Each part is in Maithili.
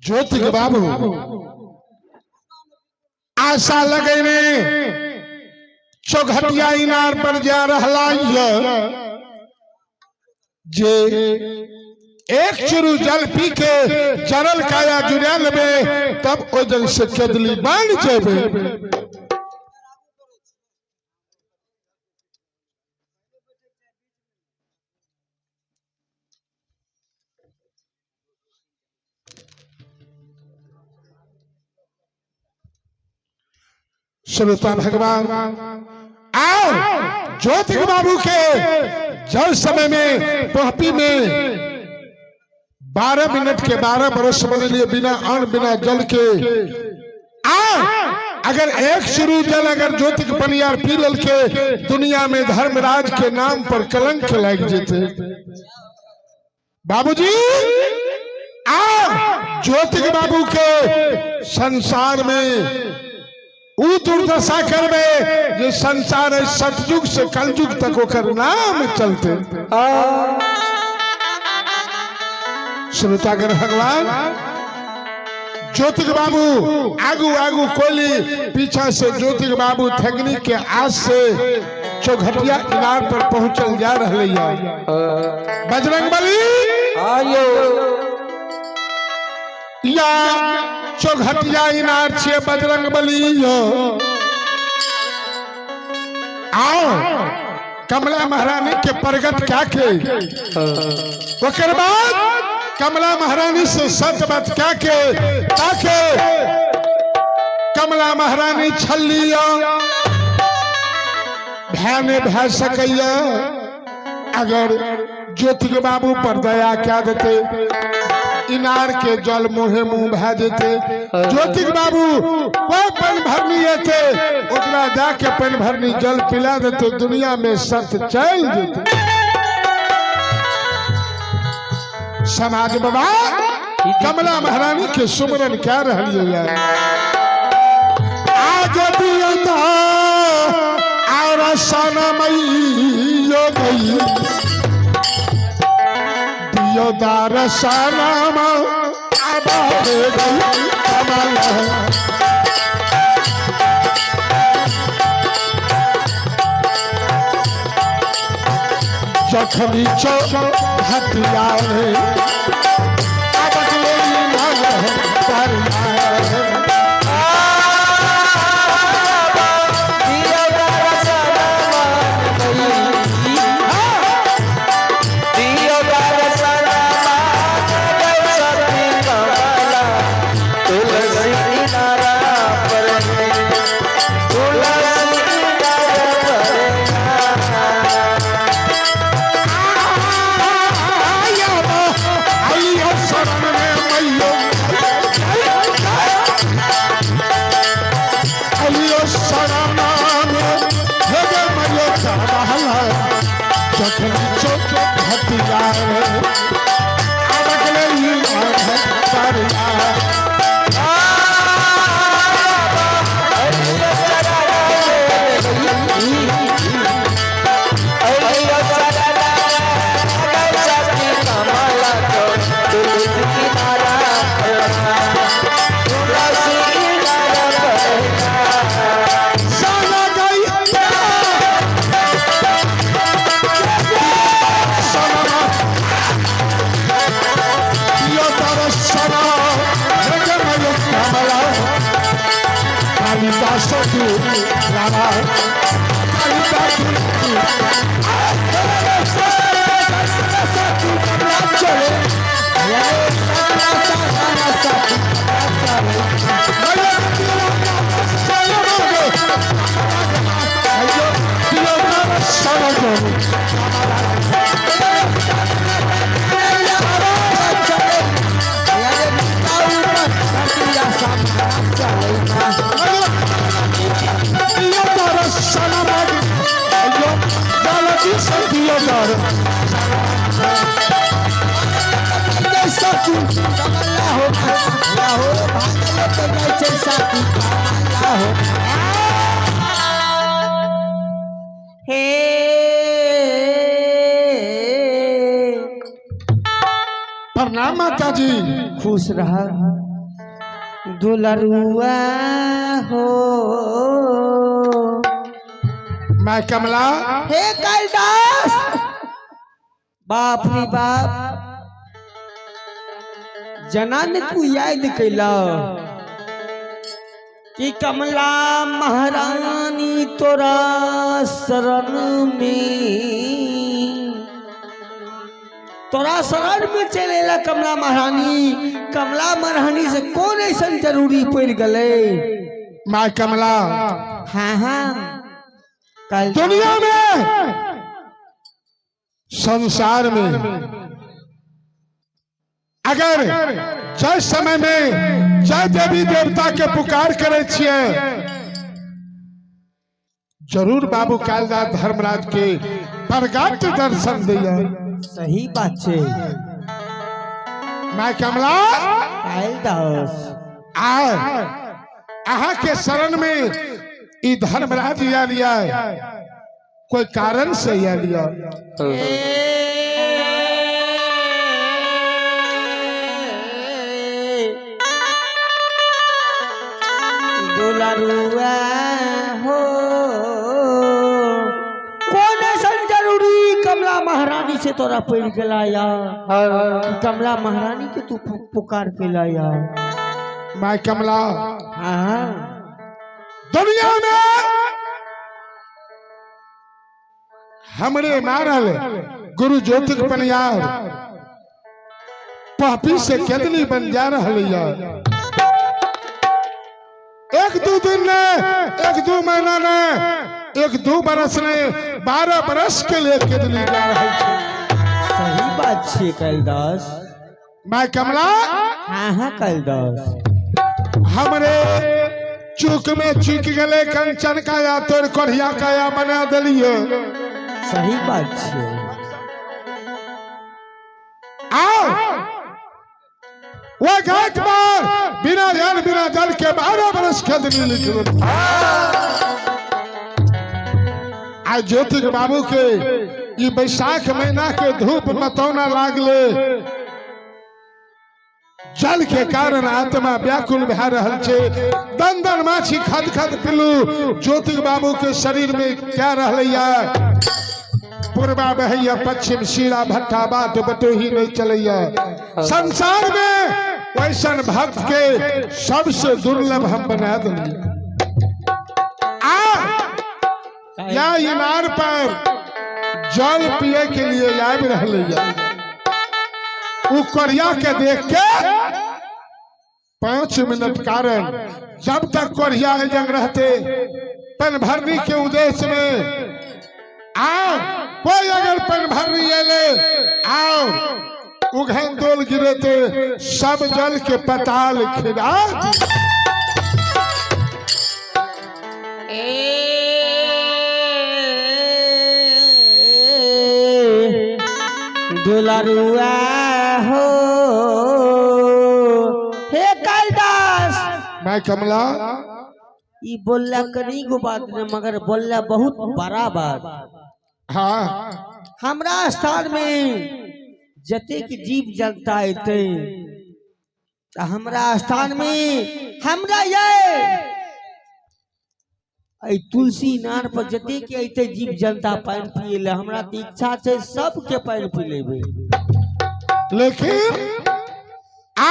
ज्योतिक बाबू आशा लगेने चौघटिया इनार पर जा रहला जे एक चुरू जल पी के जरल काया जुड़ा लेबे तब ओ जल से केदली बन जेबे। श्रोता भगवान आओ ज्योतिक बाबू के जल समय में पहपी में 12 मिनट के 12 बरस बदलिए बिना अन्न बिना जल के। आ अगर एक शुरू जल अगर ज्योतिक पनियार पी लल के दुनिया में धर्मराज के नाम पर कलंक लग जेते। बाबूजी आ ज्योतिक बाबू के संसार में ऊ दुर्दशा करबे जे संसार है सतयुग से कलयुग तक ओकर नाम चलते। श्रोतागण भगवान ज्योतिक बाबू आगू आगू कोली पीछा से ज्योतिक बाबू ठगनी के आस से चौघटिया इनार पर पहुंचल जा रहे है। बजरंग बली आयो या चौघटिया इनार छे बजरंग बली यो। आओ कमला महारानी के प्रगट क्या के ओकर बाद कमला महारानी से सत बात क्या के ताके कमला महारानी छलिया भय भय सकैया अगर ज्योतिक बाबू पर दया क्या देते इनार के जल मुहे मुंह भय देते। ज्योतिक बाबू कोई पन भरनी एते ओकरा जाके पन भरनी जल पिला देते दुनिया में सत चल देते। समाज बाबा कमला महारानी के सुमरन क्या रही आज और सनमैयो गई दियो दार सनम अब गई कमला। जखनी चौघटिया रे अब प्रणाम माता जी। खुश रहा। दुलरुआ हो। मैं कमला। हे कालिदास, बाप रे बाप, जना ने तू याद कैला कि कमला महारानी तोरा शरण में, तोरा शरण में चले कमला महारानी। कमला महारानी से कौन ऐसा जरूरी पड़ गए? माँ कमला। हाँ हाँ, कल दुनिया में, संसार में अगर जय समय में जय देवी देवता के पुकार करे छिए, जरूर बाबू कालिदास धर्मराज के प्रगट दर्शन दिया। सही बात छे। माँ कमला। कालिदास। आए अहा के शरण में ई धर्मराज या लिया, कोई कारण से या लिया। दुलरुआ हो, कौन ऐसा जरूरी कमला महारानी से तोरा पड़ गला या कि कमला महारानी के तू पुकार के लाया? माँ कमला। हाँ। दुनिया में हमरे मारल गुरु ज्योतिक पनियार पापी से केदनी बन जा रहा है। एक दो दिन ने, एक दो महीना ने, एक दो बरस ने, 12 बरस के लिए केदनी जा रहा है। सही बात छे कालिदास। मैं कमला। हाँ हाँ कालिदास। हमरे चूक में चूक गले कंचन काया तोर कोढ़िया काया बना दिलिए। सही बात छे। आओ वो घाट पर बिना जल बिना जल के 12 बरस खेदनी लिख। आज ज्योतिक बाबू के ई बैसाख महीना के धूप मतौना लागले, जल के कारण आत्मा व्याकुल भए रहल छे। दन दन माछी खद खद पिलू ज्योतिक बाबू के शरीर में क्या रहलैया। पूर्वा बहैया पश्चिम शीरा भट्टा बाट बटोही नहीं चलैया। संसार में वैसन भक्त के सबसे दुर्लभ हम बना दिलिए। आ या इनार पर जल पिए के लिए आबि रहलैया, उ कोरिया के देख के 5 मिनट कारण जब तक कोरिया जंग रहते पन भरनी के उद्देश्य में आओ कोई अगर पन भरनी अले आओ उघन दोल गिरे थे सब जल के पताल खिरा। दुलरुआ हो, हे कालिदास। मैं कमला। ई बोलला कनी गो बात ने, मगर बोलला बहुत बड़ा बात। हाँ। हमरा स्थान में जतेक जीव जनता एते त हमरा स्थान में हमरा ये तुलसी नार पर जतेक अइते जीव जनता पानि पिए ले, हमरा त इच्छा छै सबके पानि पिलेबै। लेकिन आ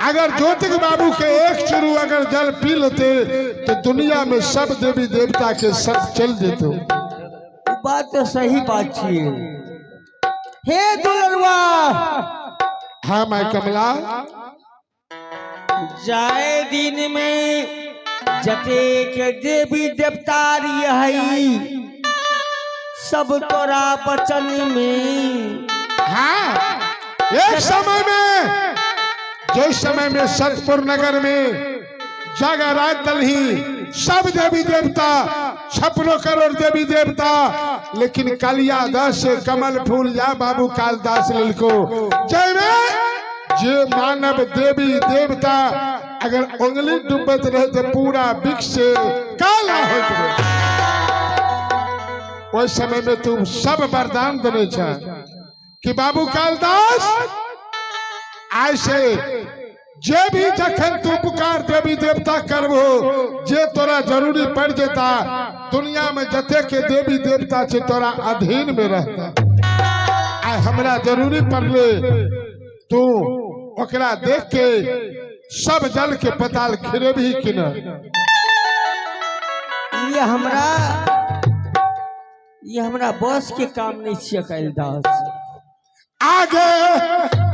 अगर ज्योतिक बाबू के एक चुरू अगर जल पी लेते तो दुनिया में सब देवी देवता के सब चल देते। बात तो सही बात छिए। हे दुलरुआ। हाँ मैं कमला। जाए दिन में जतेक देवी देवता रही सब तोरा वचन में। हाँ एक समय में जो समय में सतपुर नगर में जागा रात दलही सब देवी देवता 56 करोड़ देवी देवता, लेकिन कालिया दास कमल फूल या बाबू कालदास ललको जय में जे मानव देवी देवता अगर उंगली डूबत रहे तो पूरा विष से काला होत रहे। उस समय में तुम सब वरदान देने छा कि बाबू कालदास आज से जे भी जखन तू पुकार देवी देवता करबो, जे तोरा जरूरी पड़ जेता, दुनिया में जते के देवी देवता छे तोरा अधीन में रहता। आ हमरा जरूरी पड़ले, तू ओकरा देख के सब जल के पताल खिरेबही कि न? ये हमरा ये हमरा बस के काम नहीं छियै कालिदास। आगे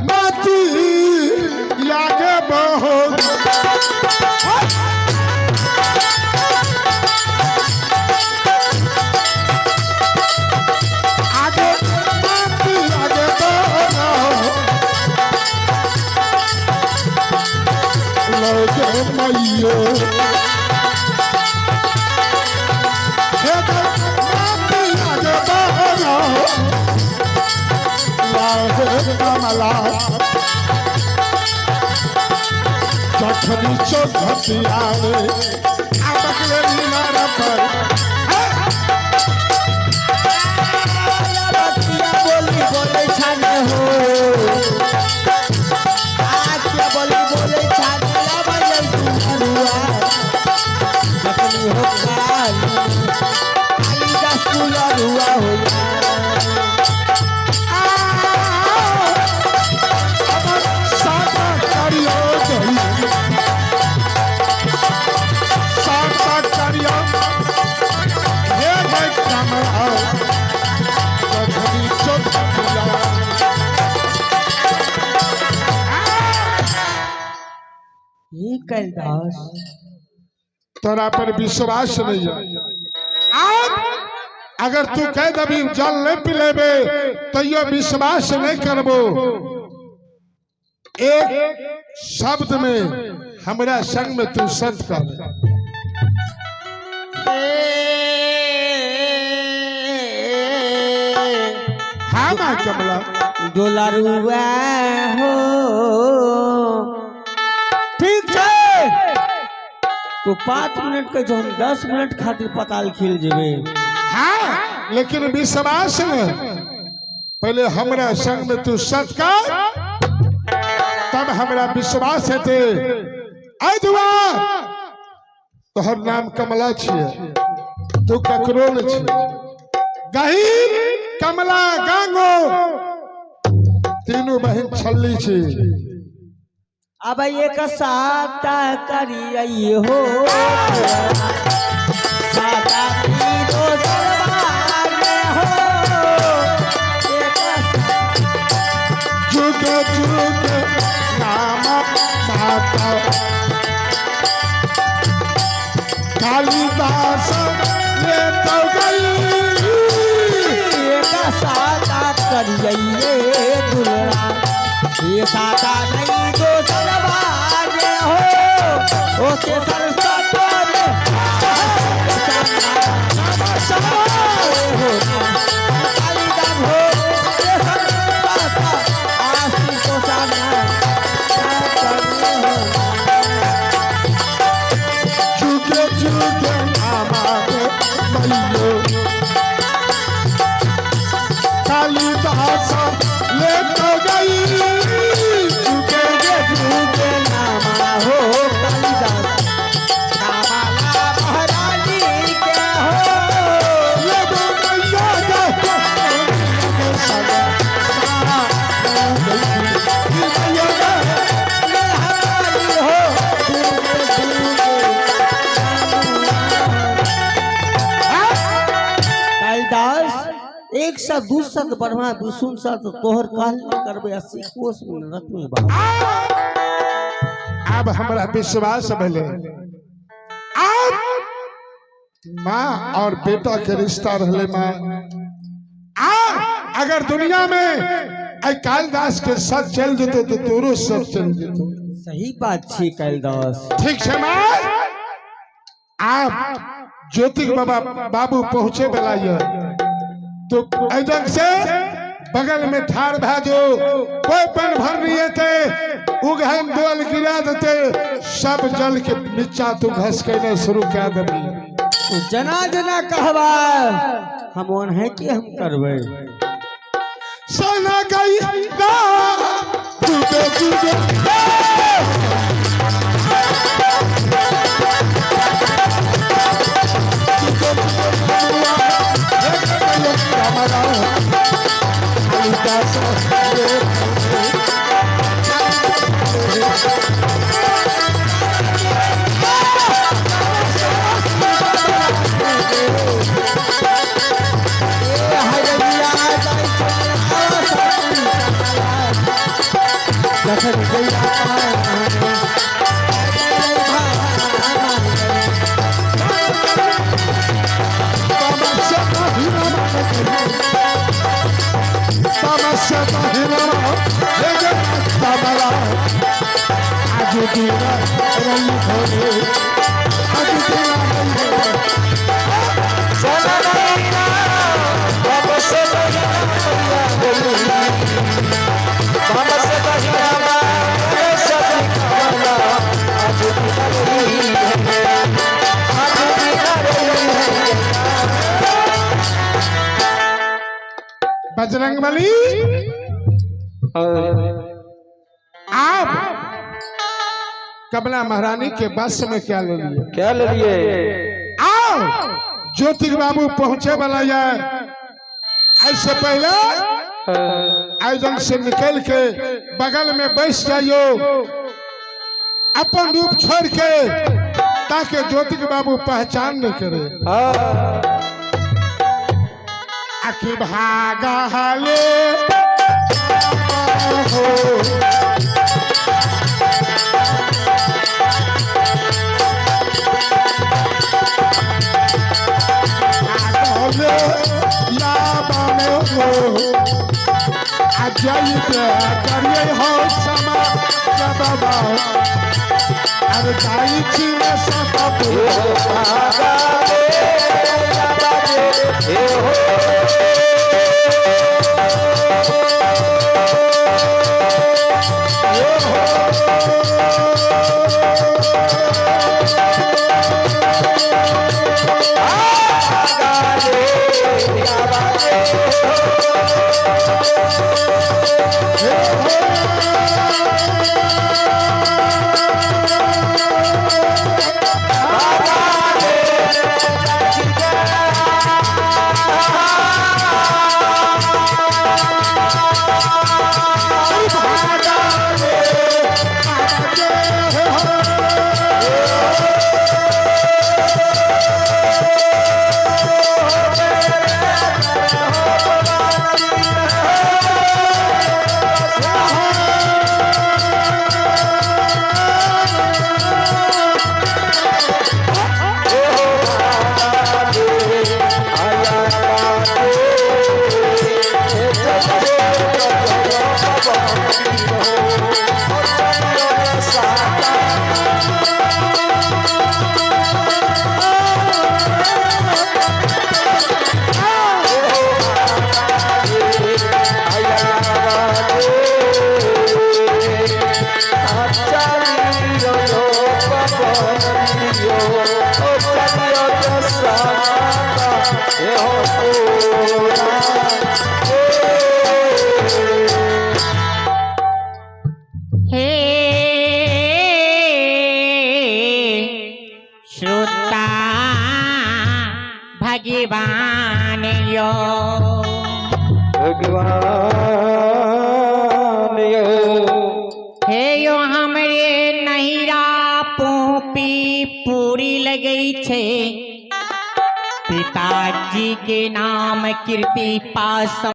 माती आगे बहुत आगे माती आगे बहुत लोगे मैयो हे माती आगे बहुत लागे कमला जखनी चौखटियारे आबकले मीनार पर। बतिया बोली बोले छाने हो, आखिया बोली बोले छाने लबल तुमरुआ जखनी हो काली कालिदास तुलरुआ हो। साता करियो गई साता करियो हे गई कमला जखनी चौखटियारे। ये कालिदास, तोरा पर विश्वास नहीं है। आप अगर तू कह दबी जल नहीं पिलेबे तैयो विश्वास नहीं करबो। एक शब्द में हमरा संग में तू संत कर। हाँ माँ कमला। दुलरुआ हो, ठीक छै, तो 5 मिनट के जो हम 10 मिनट खातिर पताल खिल जेबे। हाँ, लेकिन विश्वास नहीं, पहले हमरा संग में तू सत कर तब हमरा विश्वास हेते। ऐ दुआ तोहर नाम कमला छियै, तू ककरो नहीं छियै। गहीर कमला गांगो तीनों बहन छल्ली छी। अब एक साता करिए हो, साता की दोसर बार में हो, एक जुग जुग नाम माता कालिदास ले तो गई। एक साता करिए दुलरा, ये साता नहीं दोसर बार में हो, ओ केसर साता में हो कालिदास हो केसर साता आसी को साना हो। जुग जुग नाम मैयो कालिदास ले तो गई। जुग जुग नामा हो कालिदास नामाला महारानी के हो। ले तो मैया महारानी हो जुग जुग। कालिदास एक सौ दू सत ब्रह्मा विष्णु सत तोहर कहल करबे 80 कोस में नरक में बा। अब हमरा विश्वास भेले। अब माँ और बेटा के रिश्ता रहले माँ। आ अगर दुनिया में आई कालिदास के साथ चल जेतो तो तोरो साथ चल जेतो। सही बात छी कालिदास। ठीक छै माँ। आप ज्योतिक बाबा बाबू पहुँचे वाला ये तो एजक से बगल में ठाड़ भा जो कोई पन भर नहीं हेते उगहन दोल गिरा देते सब जल के नीचा तू घस के शुरू कर देबी। जना जना कहबा हम ओनहे के हम करबै। सना गई ना। जुगे जुगे। जखन गैया बजरंग बली आप कमला महारानी के बस में क्या ले लिए? क्या ले लिए? आओ ज्योतिक बाबू पहुंचे वाला है। ऐसे पहले आयोजन से निकल के बगल में बैस जाइयो, अपन रूप छोड़ के, ताकि ज्योतिक बाबू पहचान नहीं करे। आखि भागा हले हो भागले याबन हो अजय करिए हो समा बाबा अरे जाई छी में सब हे श्रोता भगवान यो भगवान यो हे यो हमरे नहिरा पोपी पूरी लगई छे, पिताजी के नाम कीर्ति पास